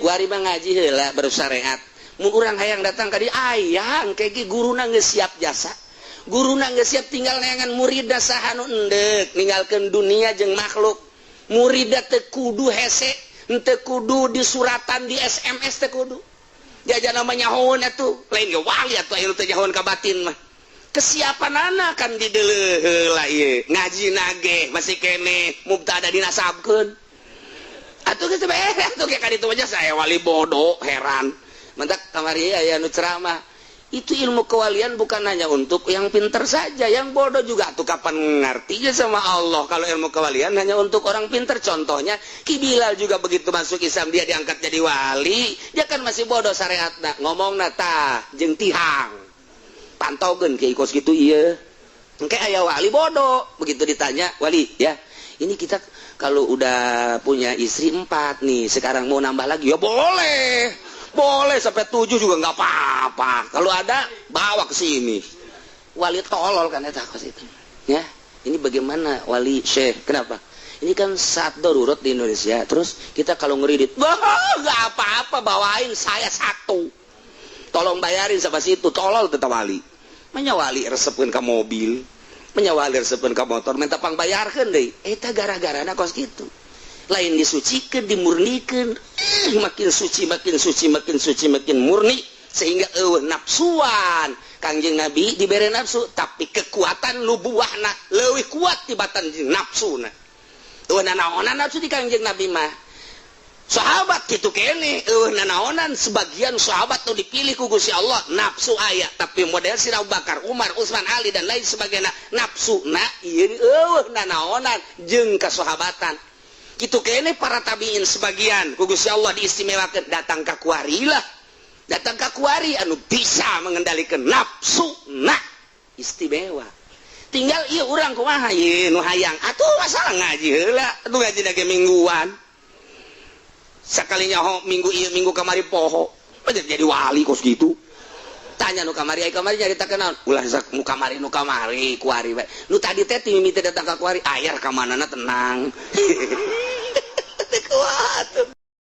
Kuari mah ngaji heula baru syariat. Mun urang hayang datang ka dieu, aya engke ge guruna geus siap jasa, guruna geus siap, tinggal neangan murid saha nu endek ninggalkeun dunia jeung makhluk. Murid teu kudu hese, teu kudu disuratan, di SMS, teu kudu jajan namanya nyahoeun atuh. Lain ge wali atuh, aya nu teu nyahoeun ka batin mah. Kesiapan anak kan di heula ieu ngaji nage masih kene mubtada dinasabkeun atuh, geus beres atuh. Kayak kaditu aja saya wali bodoh heran. Mantak kamari aya nu ceramah, itu ilmu kewalian bukan hanya untuk yang pinter saja, yang bodoh juga tuh kapan ngertinya sama Allah. Kalau ilmu kewalian hanya untuk orang pinter, contohnya Ki Bilal juga begitu masuk Islam dia diangkat jadi wali, dia kan masih bodoh syariatna, ngomong tah jeung tihang pantaukeun ke kos gitu. Iya, engke aya wali bodoh, begitu ditanya wali, ya ini kita kalau udah punya istri empat nih, sekarang mau nambah lagi, ya boleh, boleh sampai tujuh juga nggak apa-apa, kalau ada bawa ke sini. Wali tolol kan eta kos itu ya. Ini bagaimana wali syekh, kenapa ini kan saat darurat di Indonesia, terus kita kalau ngeridit, wah nggak apa-apa, bawain saya satu, tolong bayarin sama situ. Tolol tetap wali. Manya wali resepkeun ka mobil, manya wali resepkeun ka motor, minta pangbayarkeun deui. Eta gara-gara kos gitu. Lain disucikan, dimurnikan, makin suci, makin suci, makin suci, makin murni, sehingga eueuh nafsuan. Kangjeng Nabi diberi nafsu, tapi kekuatan nubuwahna leuwih kuat tibatan nafsuna. Eueuh nanaonan nafsu di Kangjeng Nabi mah. Sahabat gitu kene eueuh nanaonan. Sebagian sahabat tuh dipilih ku Gusti Allah, nafsu aya, tapi model si Abu Bakar, Umar, Utsman, Ali, dan lain sebagainya, nafsu na ieu eueuh nanaonan jeung kasahabatan gitu kene. Para tabiin sebagian ku Gusti Allah diistimewakan, datang ka kuari lah, datang ka kuari anu bisa mengendalikan nafsu na istimewa. Tinggal iya urang kumaha ieu nu hayang atuh, masalah ngaji heula atuh, ngaji lagi mingguan sakalinya ho minggu ieu, minggu kamari poho jadi wali kos gitu. Tanya nu kamari, ai kamari nyaritakeun naon? Ulah nu kamari, nu kamari kuari bae. Nu tadi teh ti mimiti datang ka kuari ayar ka manana tenang. Teu kuat.